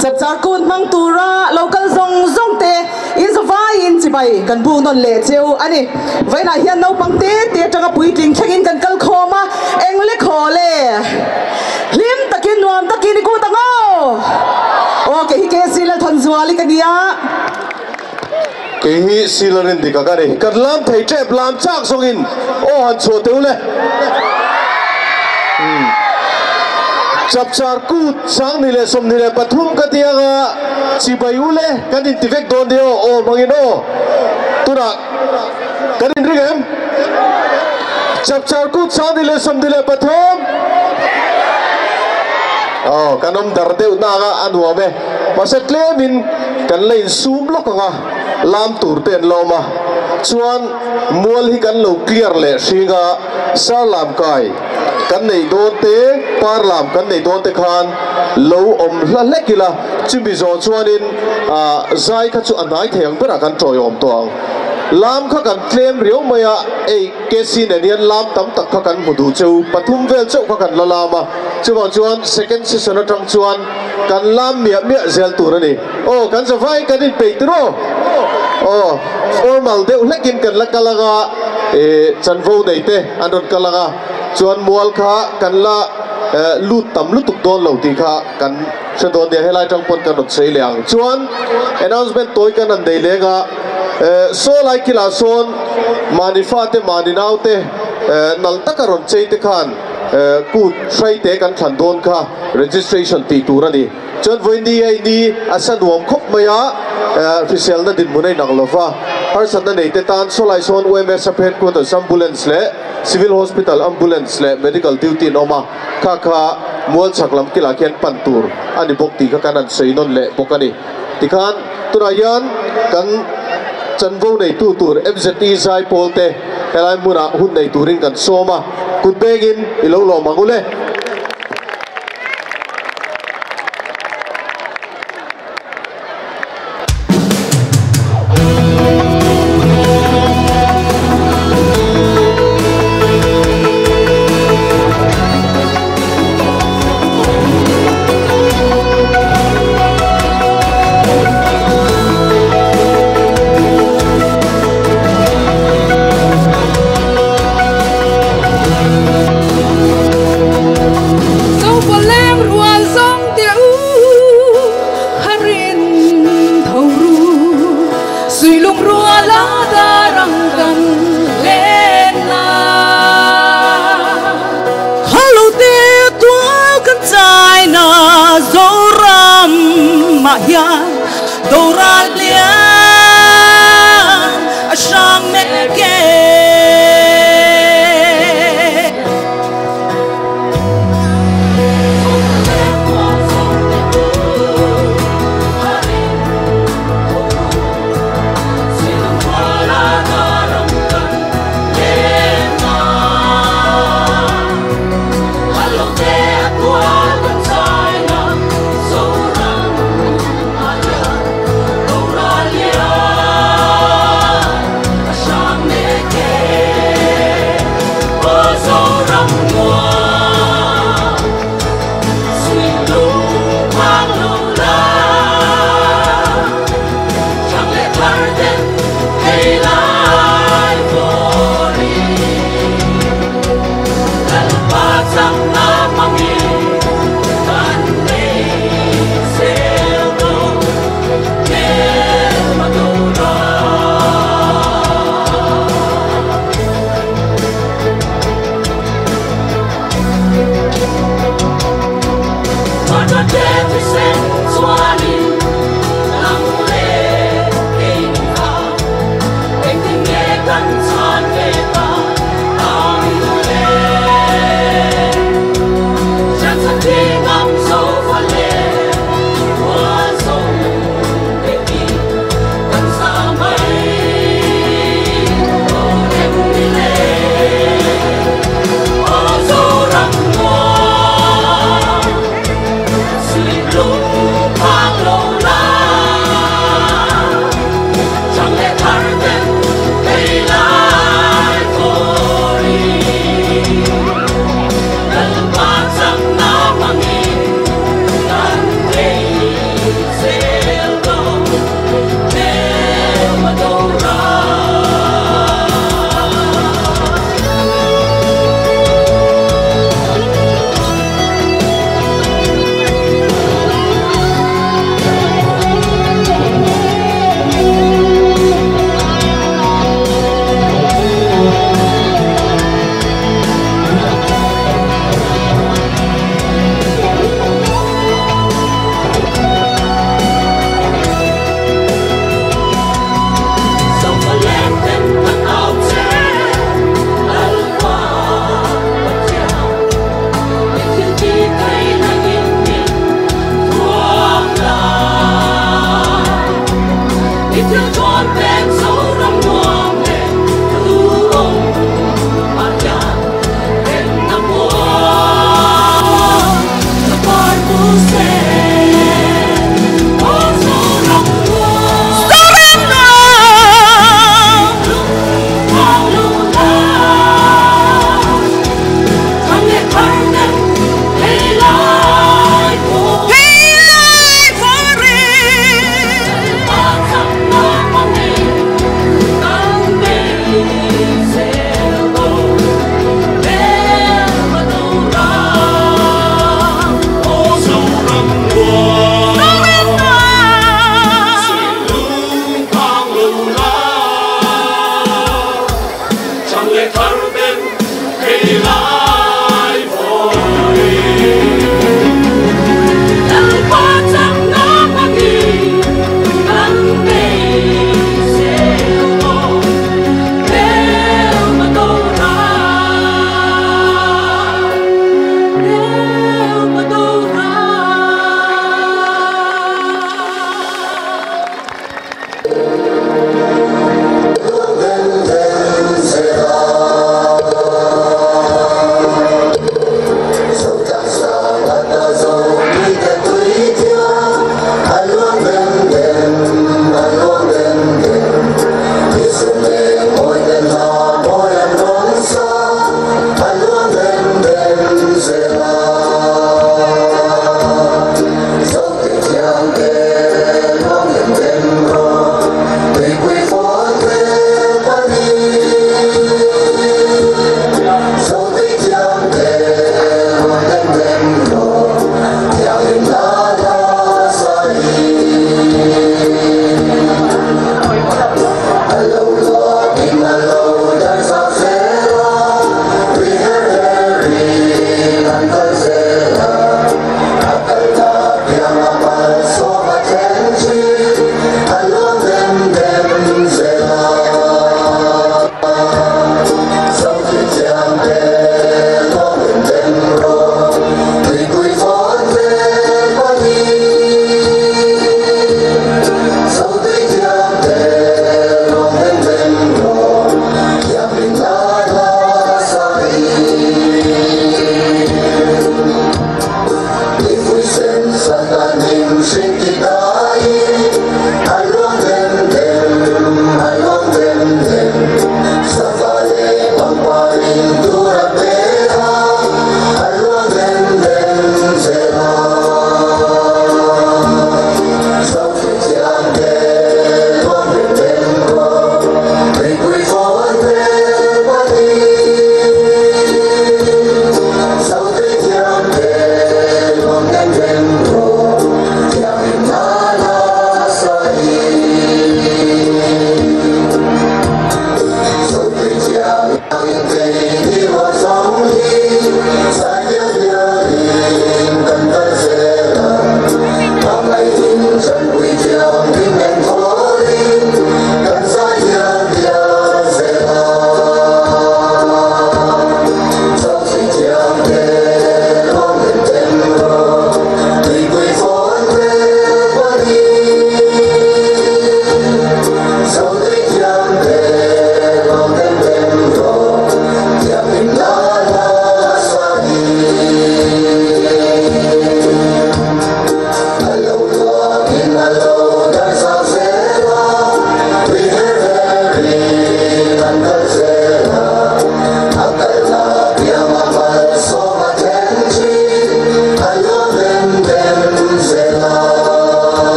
Chapchar kut hmang tura lo kal zawng zawng te in zavaiin chibai kan buk nawn leh cheu a ni. Vawiinah hian naupang te te atanga puitling thlengin kan kal khawm a, eng le khaw le? Hlim takin nuam takin i kut ang aw! Aw kei hi KC Lalthanzuali ka nia. Kei hi Silarin dik a ka ni. Kan lam thei tep lam chak zawngin aw han chhuah teu le. Chapchar kut 2023 ka ti anga chibai u le kan inti vek dawn nia aw aw hmangin aw. Tunah kan inring em? Chapchar kut 2023 Aw kan awm dar deuh na anga a nuam e. Mahse tlemin kan la insum lawk ang a, lam tur te an la awm a, chuan mual hi kan lo clear leh hring a, sar lam kai kan neih dawn te, par lam kan neih dawn te khan lo awm hla hlek ila, chumi zawh chuanin zai kha chu a hnai thei ang berah kan tawiawm tawh ang. Lam kha kan tlem riau mai a, ei KC nen hian lam tam tak kha kan hmu duh cheu, pathum vel chauh kha kan la lam a, chuvang chuan second session atang chuan Kan lam miah miah zel tur a ni. Aw, kan zavai kan inpeih tur aw. Aw, formal deuh hlekin kan la kal ang a, eh, chanvo nei te an rawn kal ang a, chuan mual kha kan la lut tam lutuk dawn lo tih kha kan hre dawn nia, helai tang pawn kan rawn sawi leh ang. Chuan announcement tawi kan han nei leng a, eh, saw lai kilah sawn mahni fate mahni naute, eh, nal taka rawn chei te khan, Kut hraite kan thlan dawn kha registration tih tur a ni. Chuan vawiin hei ni a sa nuam khawp mai a, hriselna dinhmun a inang lova, harsatna neite tan sawlai sawn UMS a headquarters ambulance leh Civil Hospital ambulance leh medical duty an awm a, kha kha mual chhak lam kilah khian pan tur a ni bawk tih kha kan han sawi nawn leh bawk a ni. Tikhan tunah hian kan chanvo neitu tur MZE zaipawl te helai hmunah hun nei turin kan sawm a. Kut bengin i lo lawm ang u le.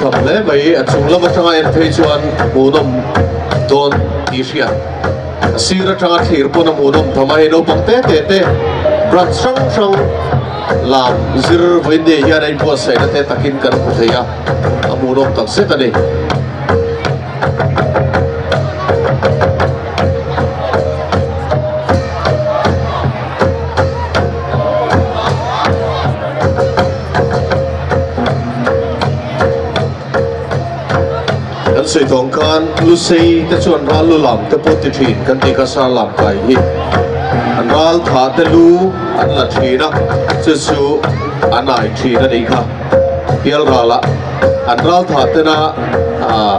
Tham hle mai, a chung lam atanga en phei chuan hmuhnawm dawn tih hriat. A sir atanga thlir pawn a hmuhnawm tham a, hei naupang te te te branch hrang hrang lam zir vawiin hian a inbuatsaihna te takin kan hmu thei a, a hmuhnawm tak zet a ni. Kan sawi tawng khan Lusei te chuan ral lu lam te pawh ti thin kan tih kha sar lam kai hi an ral tha te lu an la thin a, chu chu an ai thin a nih kha. Pial ral ah an ral tha tena ah.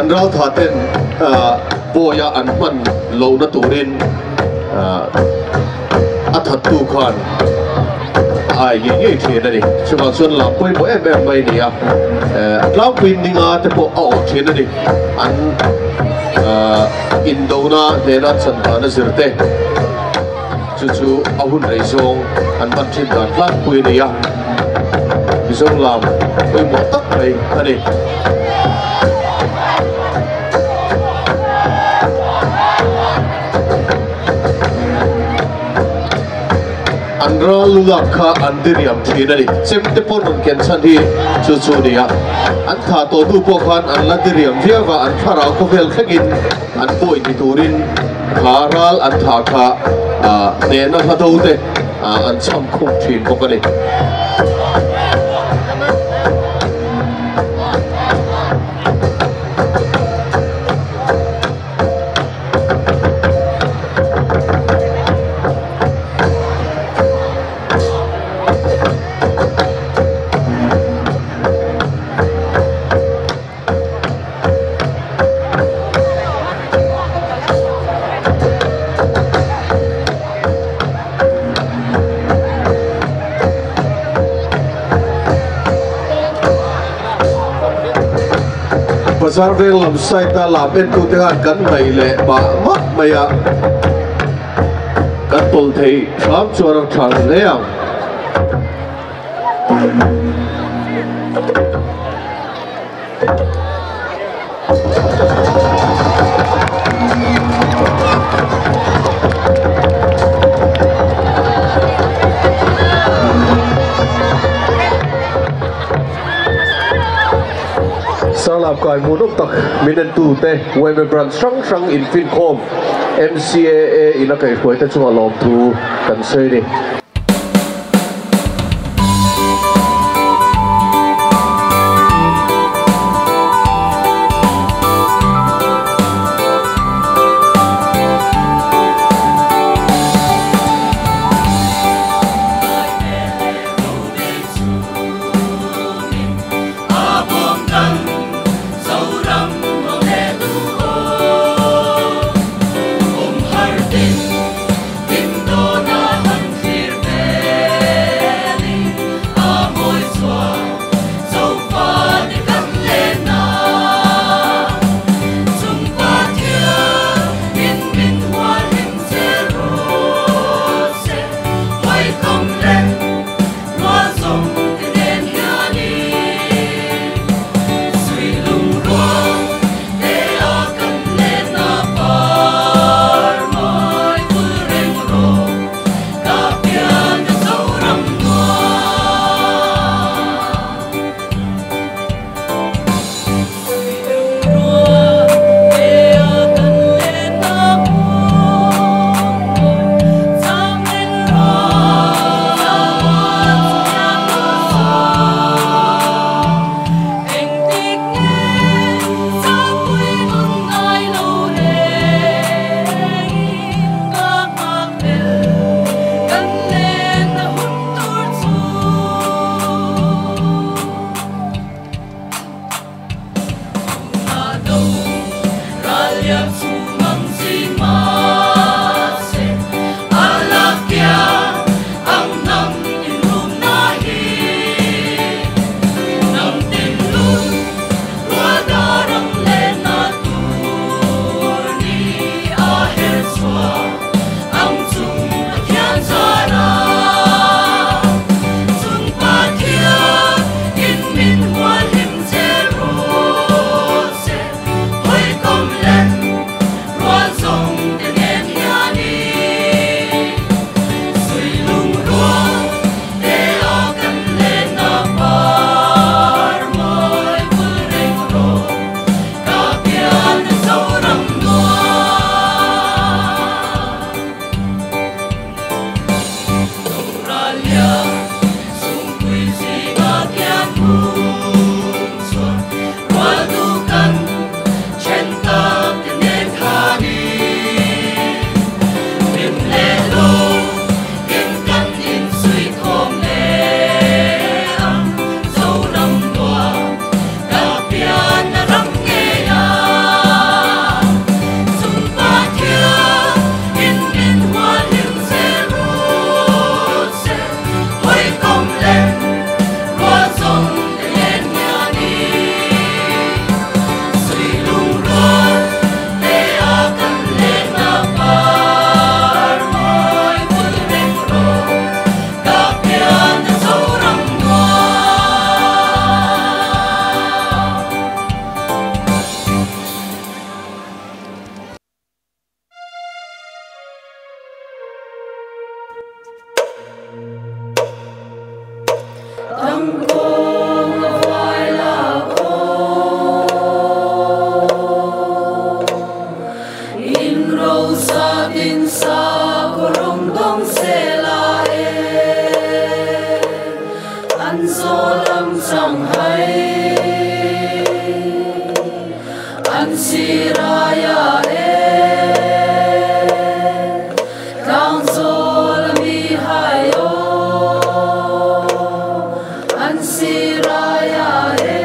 An raltha ten bawi a an hman lohna turin a thattu khan a ai ngei ngei thin a ni. Chuvang chuan lam pawimawh em em mai a ni a, a tlangpuiin ninga te pawh a awh thin a ni. An indona hnena chan dan a zir te chu chu a hun rei zawng an hman thin dan tlangpui a ni a, Mizo lam pawimawh tak mai a ni. An ral lu lak kha an diriam thin a ni. Chemte pawn rawn ken chhan hi chu chu a ni a. An tha tawh hnu pawh khan an la diriam viau a, an thlarau khawvel thlengin an pawi ni turin kha ral an tha kha hnehna hla do te an cham khum thin bawk a ni. Bazar veng lam side a lam en tute khan kan ngaih leh mah mah mai a, kan tawl thei hram chuan a tha hle ang. Sarlam kai hmuhnawm tak min entute yma branch hrang hrang infinkhawm MCAA in a kaihhruaite chungah lawmthu kan sawi a ni. Siraya e Tlang zawl a mi hai aw An siraya e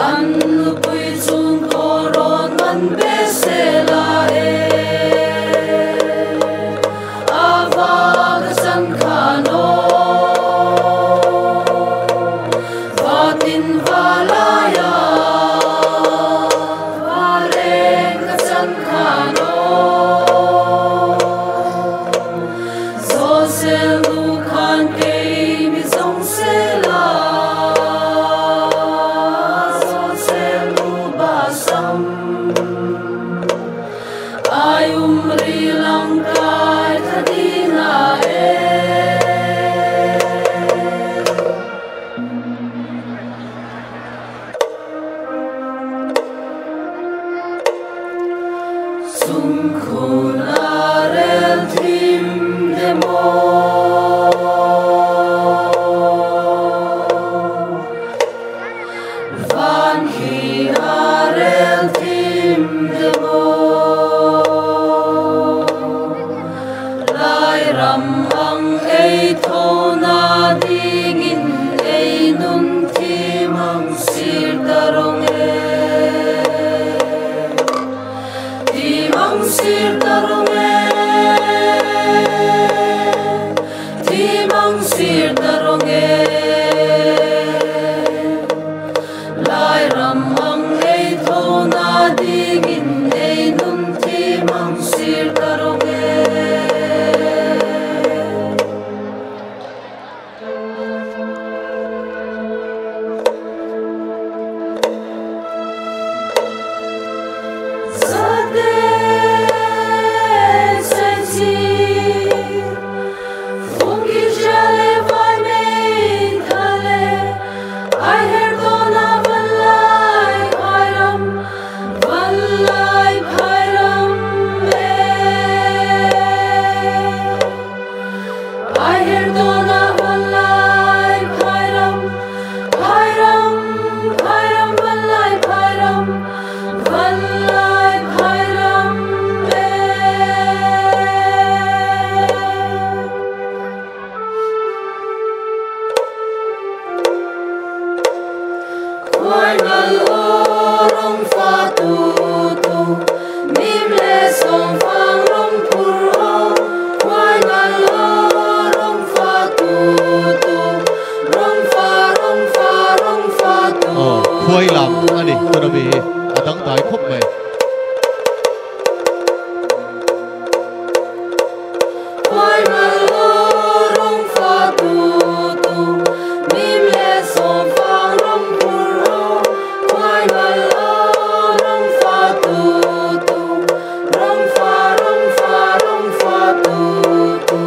An nupui chung kaw rawn man be sela e A va ka chan khan aw Vatin valaya Vareng ka chan khan aw Zosel nu khan kei mi zong sela Zosel nu ba sam Ai um ri lang kai thadina e Sum khun a rel thim de mo Van khi a rel thim de mo Lai ram ang ei tho na ding in ei nun thi mang sir tarong e Thi mang sir tarong e Thi mang sir tarong e Lai ram ang ei tho na ding in ei nun thi mang sir tarong e Khuai lam ani tuna mi adang dai khop mai. Khuai ngal o rong fa tu tu mim le som phang rong phur o. Khuai ngal o rong fa tu tu rong fa rong fa rong fa tu tu.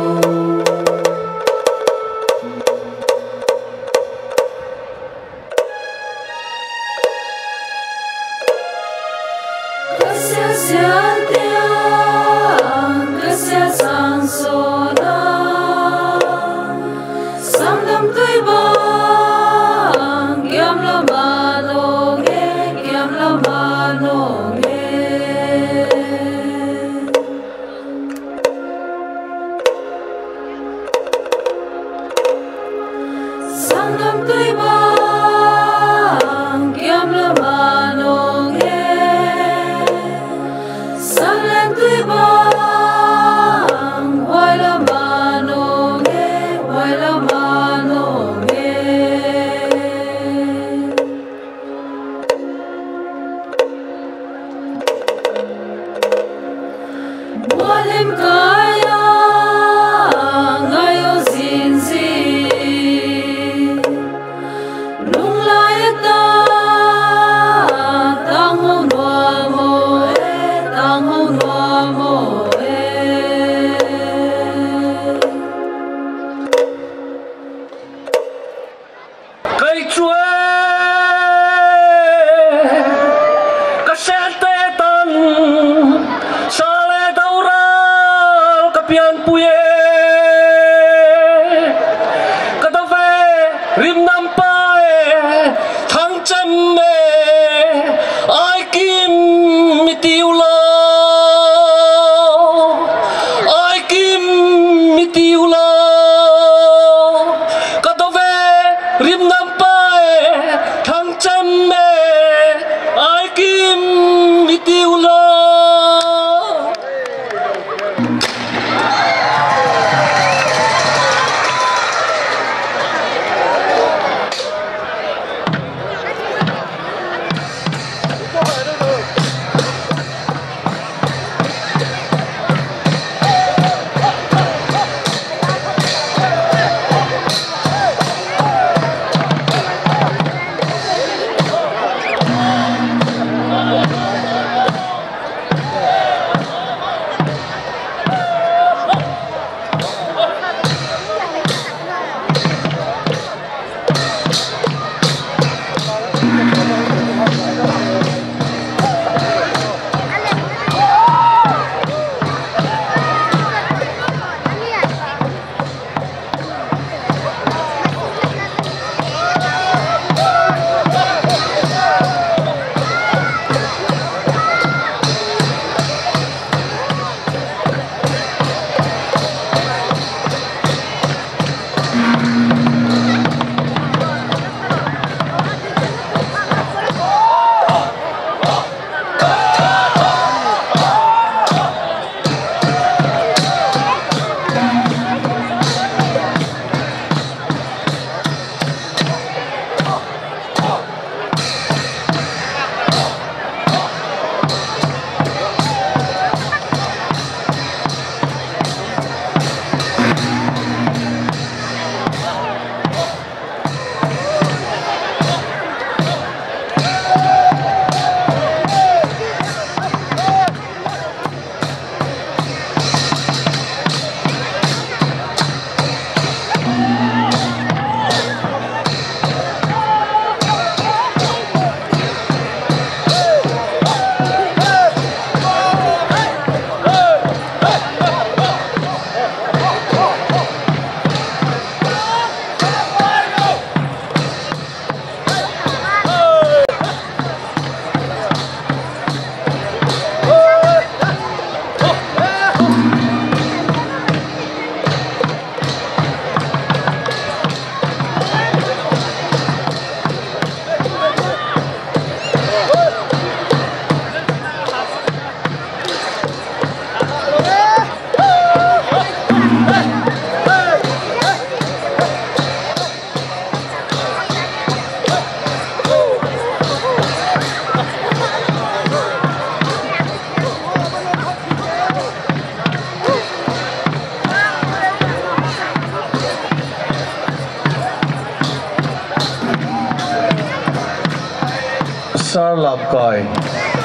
Lam kai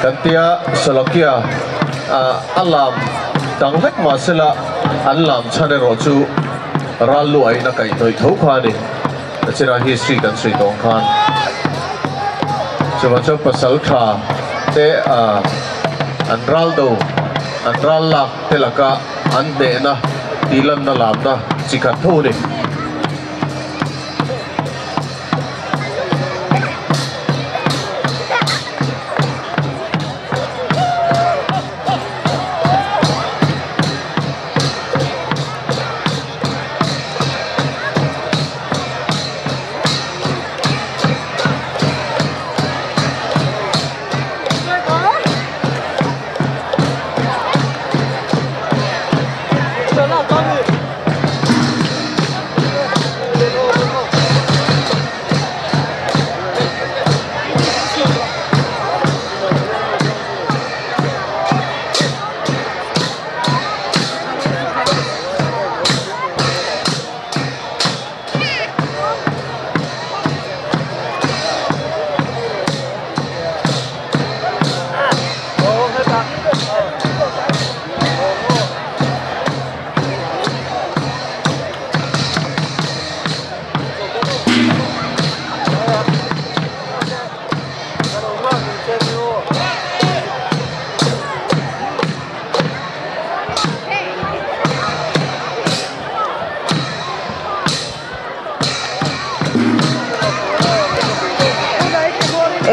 kan tia Solokia a lam dang hlek mahsela an lam chhan erawh chu ral luahin a kaihhnawih tho kha a ni. Nachina history kan sawi tawng khan chuvang chuan pasal tha te an ral do an ral lak te laka an hnehna tihlanna lamna chi khat tho a ni.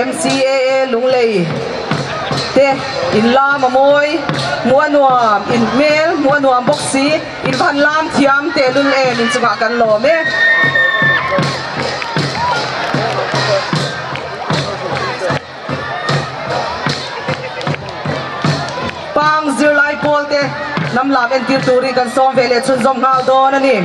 MCAA Lunglei te in lam a mawi hmuh a nuam in hmel hmuh a nuam bawk si in van lam thiam tehlul em in chungah kan lawm e. Pang zirlai pawl te hnam lam entir turin kan sawm ve leh chhunzawm nghal dawn a ni.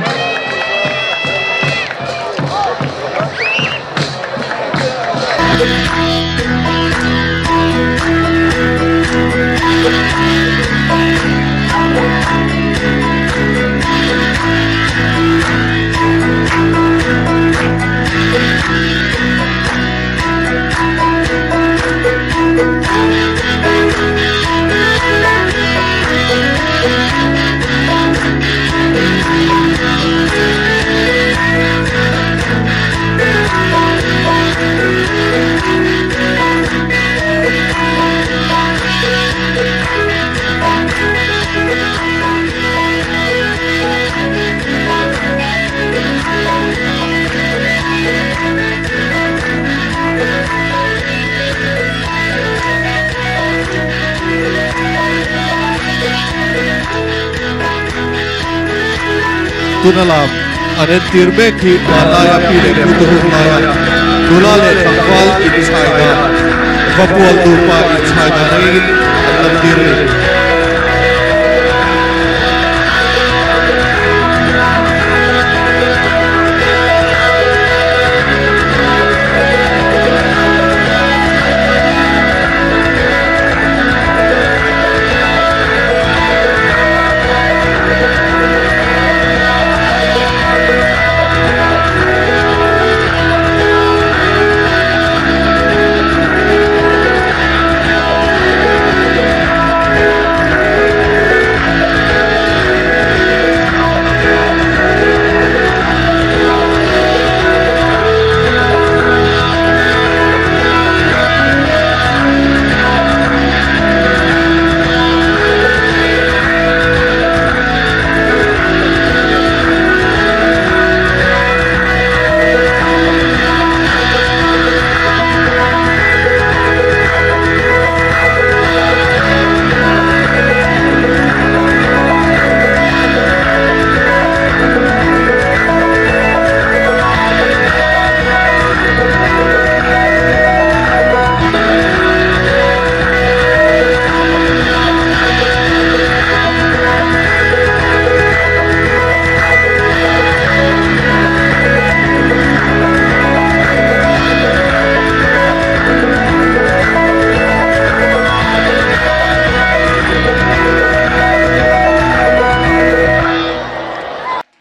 Tuna lam an entir mek hi hmanlaia pi leh pu te hun laia nula leh tlangval inchhai dan, vapual nupa inchhai dan angin an lantir a ni.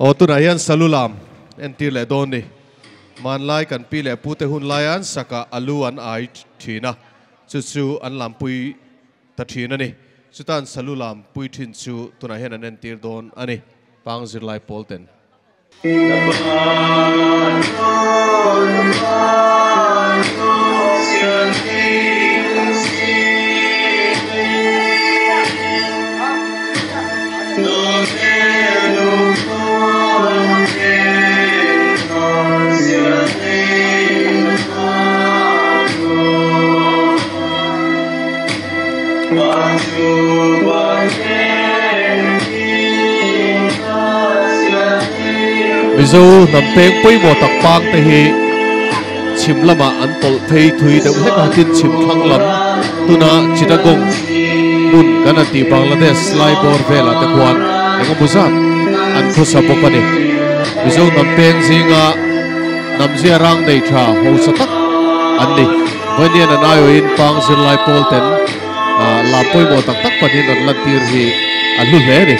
Aw tunah hian Salulam entir leh dawn ni. Hmanlai kan pi leh pute hun laian sakah alu an ai thin a. Chu chu an lampui ta thin a ni. Chutan salu lampui thin chu tunah hian an entir dawn a ni. Pang zirlai pawl ten. Mizo hnam peng pawimawh tak pang te hi chhim lamah an tawlh phei thui deuh hlek a, tin chhim thlang lam tuna Chittagong hmun kan han tih Bangladesh lai bawr velah te khuan eng emaw zat an khawsa bawk a ni. Mizo hnam peng zinga hnam zia rang nei tha hausa tak an ni. Vawiin an aiawhin pang zirlai pawl ten lam pawimawh tak tak pahnihin an lantir hi a hlu hle a ni.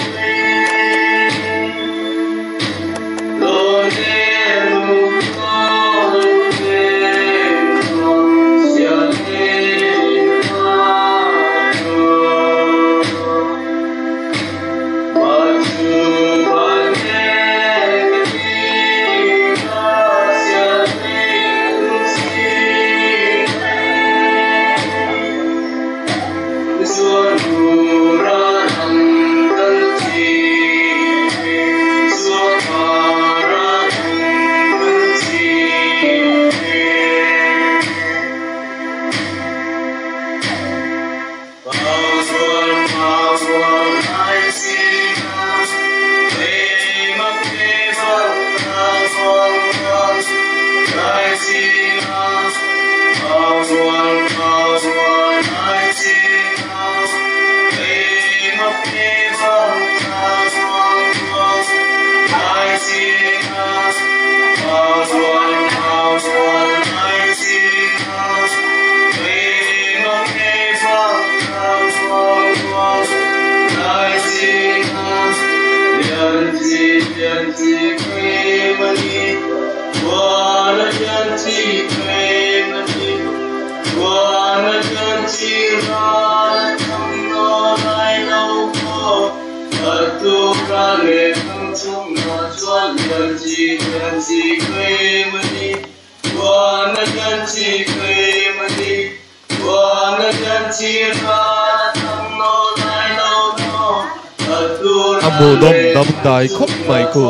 A hmuhnawm dangdai khawp mai khu.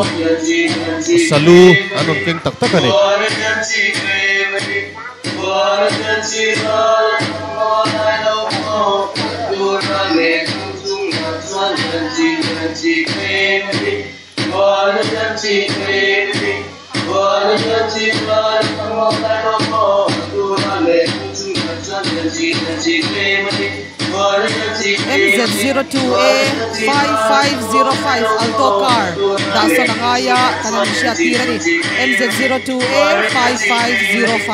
Salu an rawn keng tak tak a ni. MZ02A5505 Alto car dah sawn a ngai a, kan han hriat tir a ni. MZ02A5505.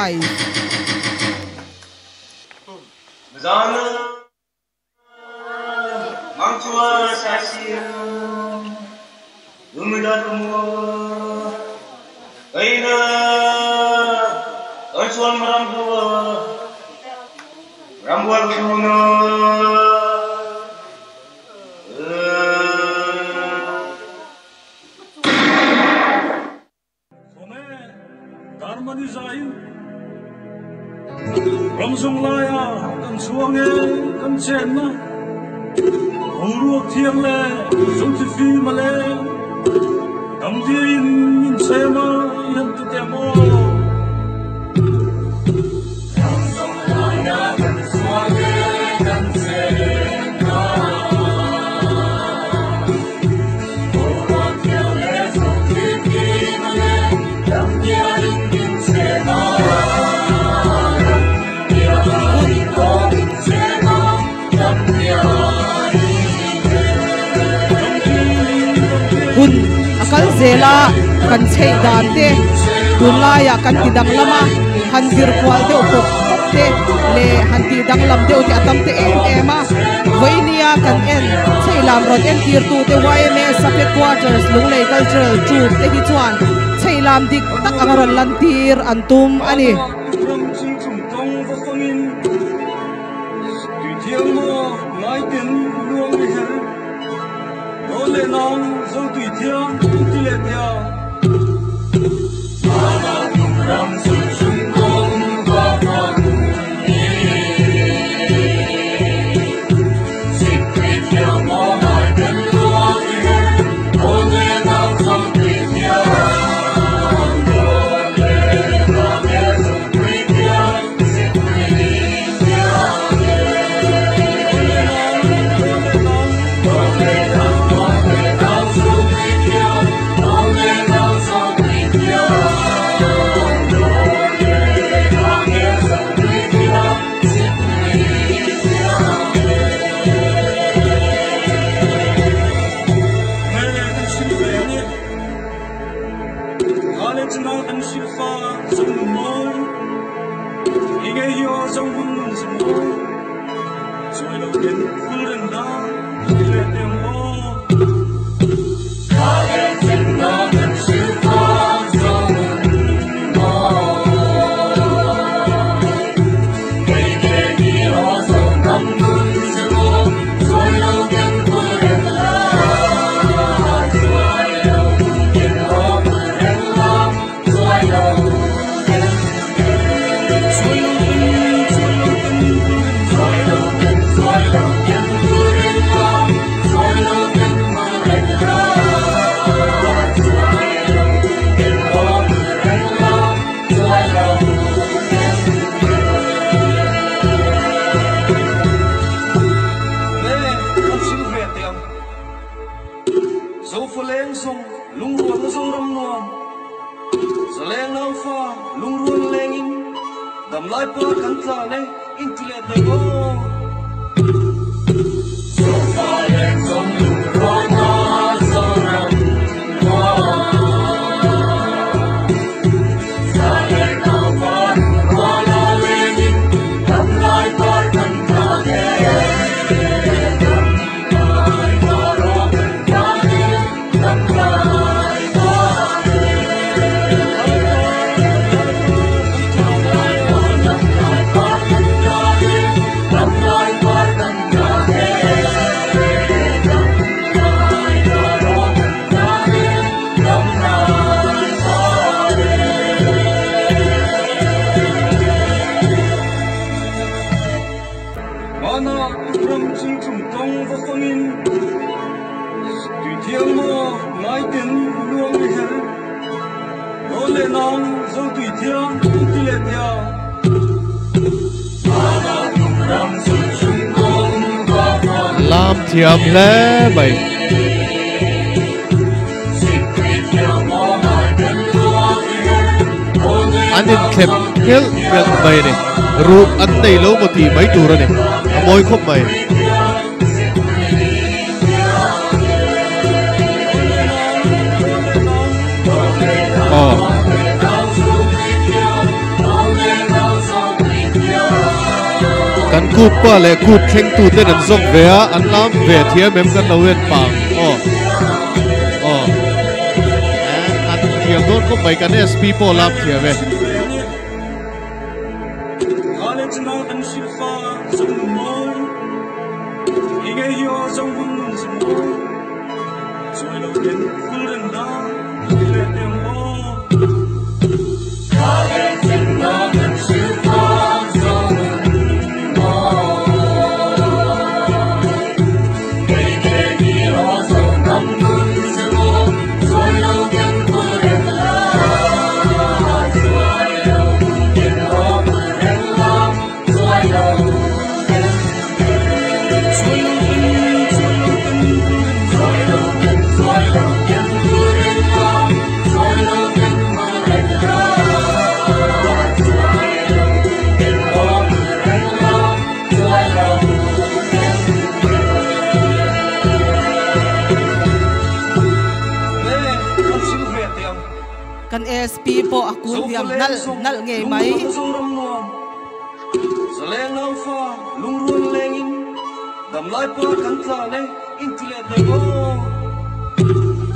Hun a kal zel a, kan chheih dan te tunlaiah kan ti danglam a, han zir kual deuh pawp pawp te leh han tih danglam deuh te a tam te em em a. Vawinia kan en chheih lam rawn entirtu te YMA Sub Headquarters Lunglei Cultural Troupe te hi chuan chheih lam dik tak anga rawn lantir an tum a ni. Lam thiam hle mai. An inthlep nghelh nghelh mai a ni. Ruh an nei lo maw tih mai tur a ni. A mawi khawp mai. Aw. Kan kut pa leh kut thleng tu ten an zawk ve a, an lam ve thiam em kan lo en pang. Aw. Aw. An thiam dawn khawp mai kan SP pawh lam thiam e. Kan SP pawh a kun hliam nalh nalh ngei mai.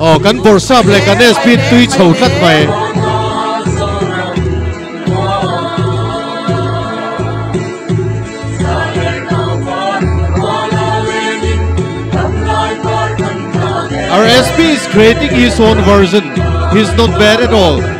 Aw kan bawrhsap leh kan SP tui chho tlat mai. Our SP is creating his own version. He's not bad at all.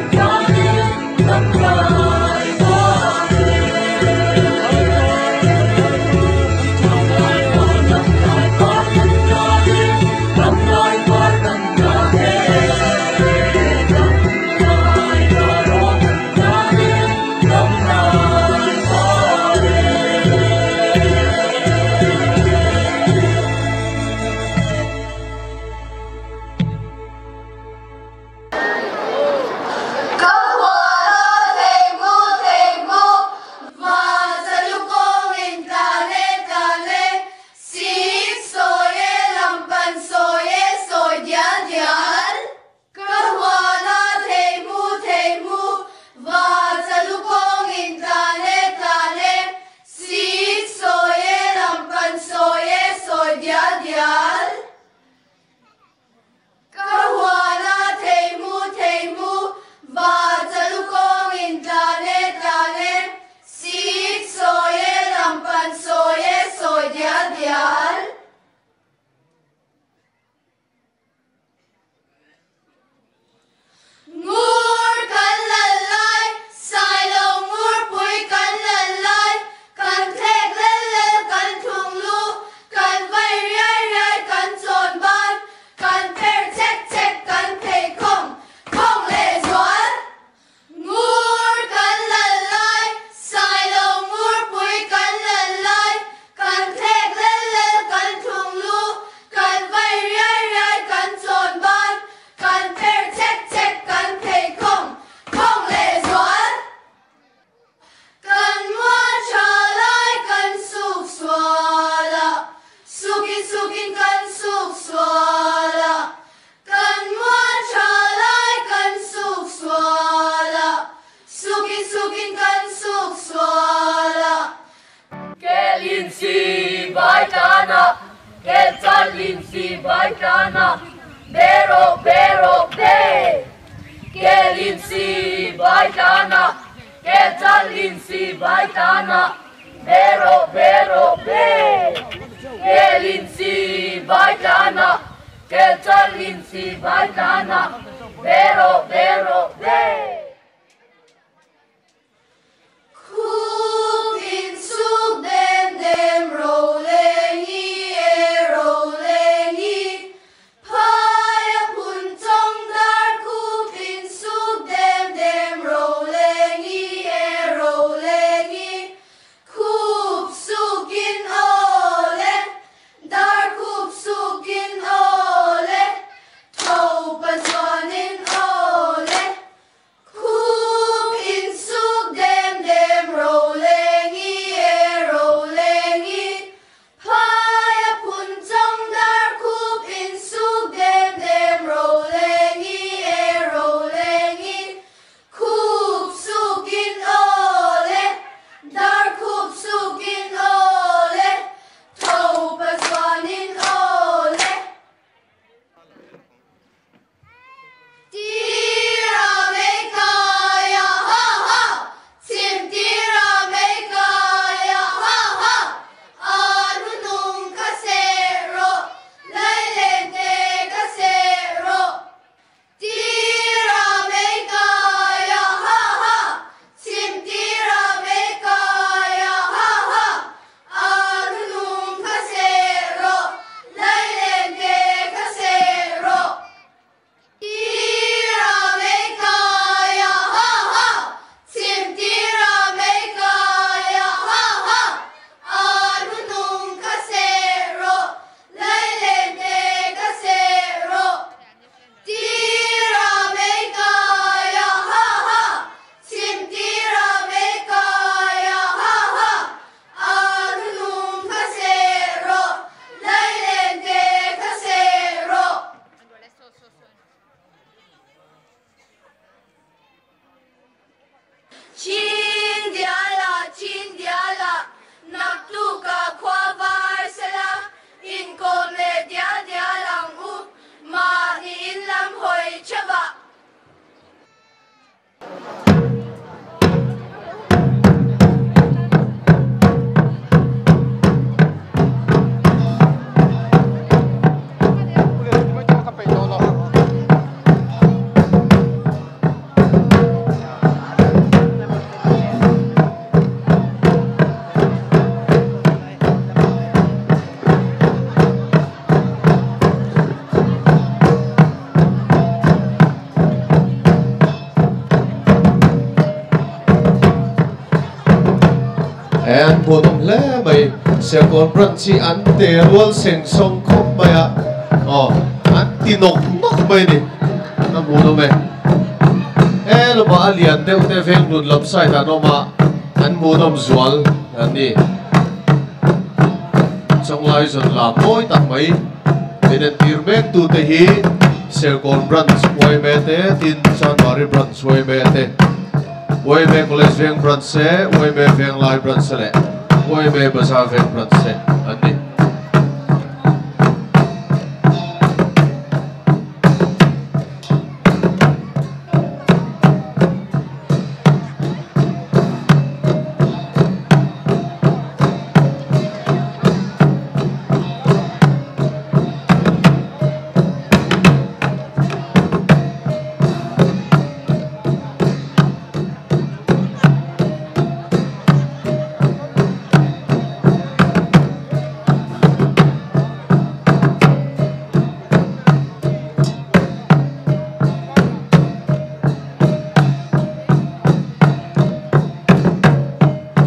hle mai. Serkawn branch hi an te rual seng sawng khawp mai a, aw an ti nawk nawk mai a ni. A hmuhnawm e. He lamah a lian deuh te veng hnun lam side ah an awm a, an hmuhnawm zual an ni. Chawnglai zawn lam mawi tak mai min entir mek tu te hi Serkawn branch yma te tin Chanmari branch yma te yma College Veng branch te yma Venglai branch te leh yma Bazar Veng branch te an ni.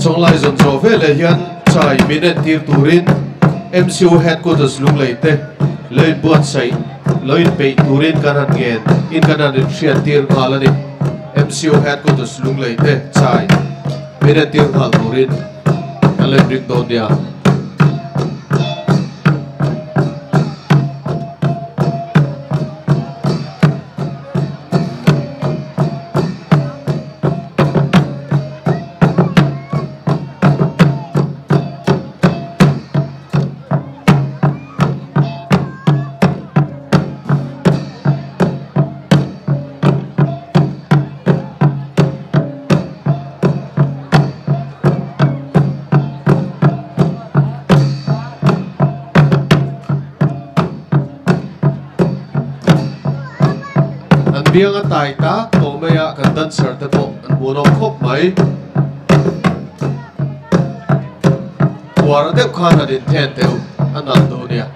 Chawnglai zawn zawh veleh hian chai min entir turin MCU Headquarters Lunglei te lo inbuatsaih, lo inpeih turin kan han ngen in kan han inhriattir nghal a ni. MCU Headquarters Lunglei te chai min entir nghal turin kan lo inring dawn nia. An biang a tai tak tawh mai a, kan dancer te pawh an hmuhnawm khawp mai. Uar deuh khan han inthen teh u, a nalh duh nia.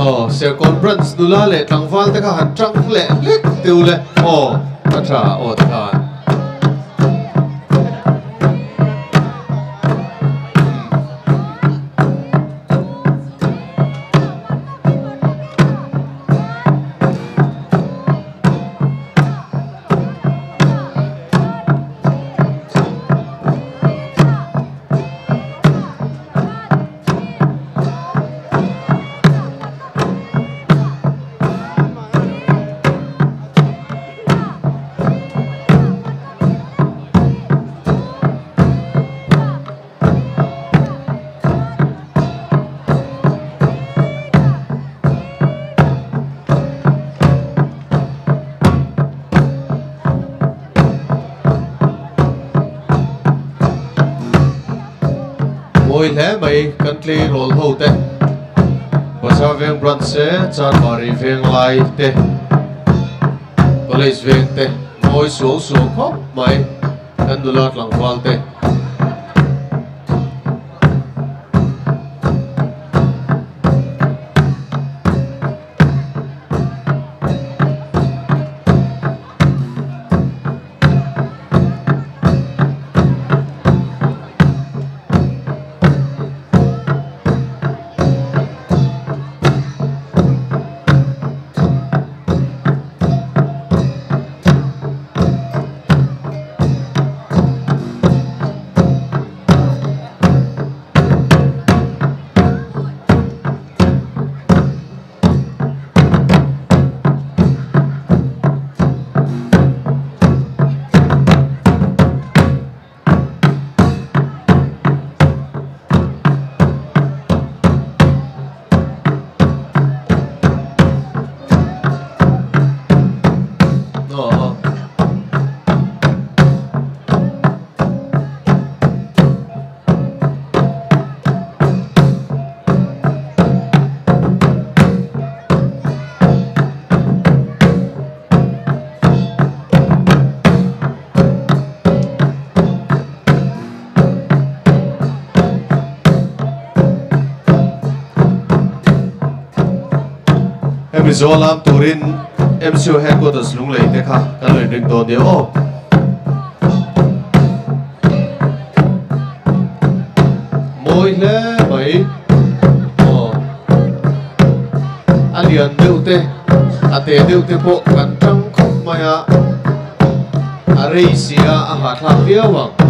Aw, Serkawn branch nula leh tlangval te kha han tang leh hlek deuh le. Aw, a tha aw tikhan. Mawi hle mai kan tleirawl ho te Bazar veng branch te Chanmari veng lai te College veng te mawi suau suau khawp mai kan nula tlangval te. Mizo lam turin MCO Headquarters Lunglei te kha kan lo inring dawn nia aw. Mawi hle mai aw. A lian deuh te, a te deuh te pawh kan tang khawp mai a, a rei si a, a hahthlak viau ang.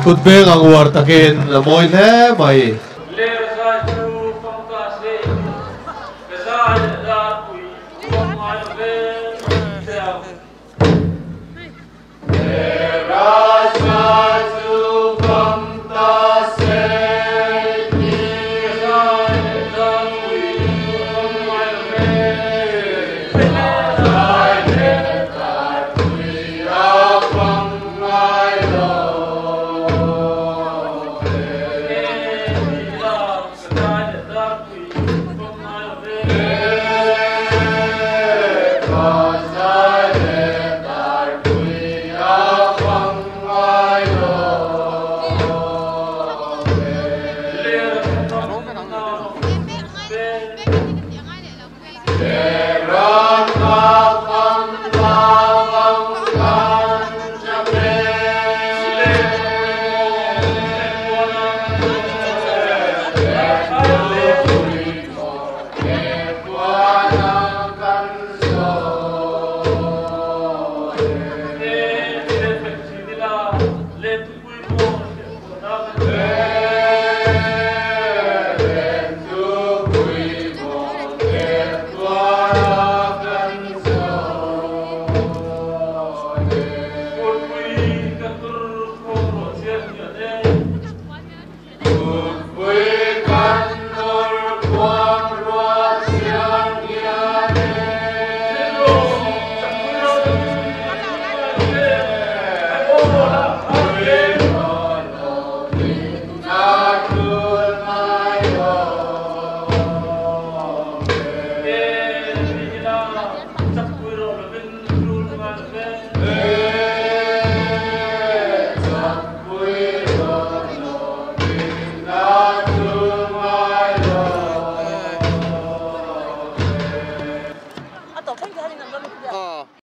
Kut beng ang uar takin a mawi hle mai.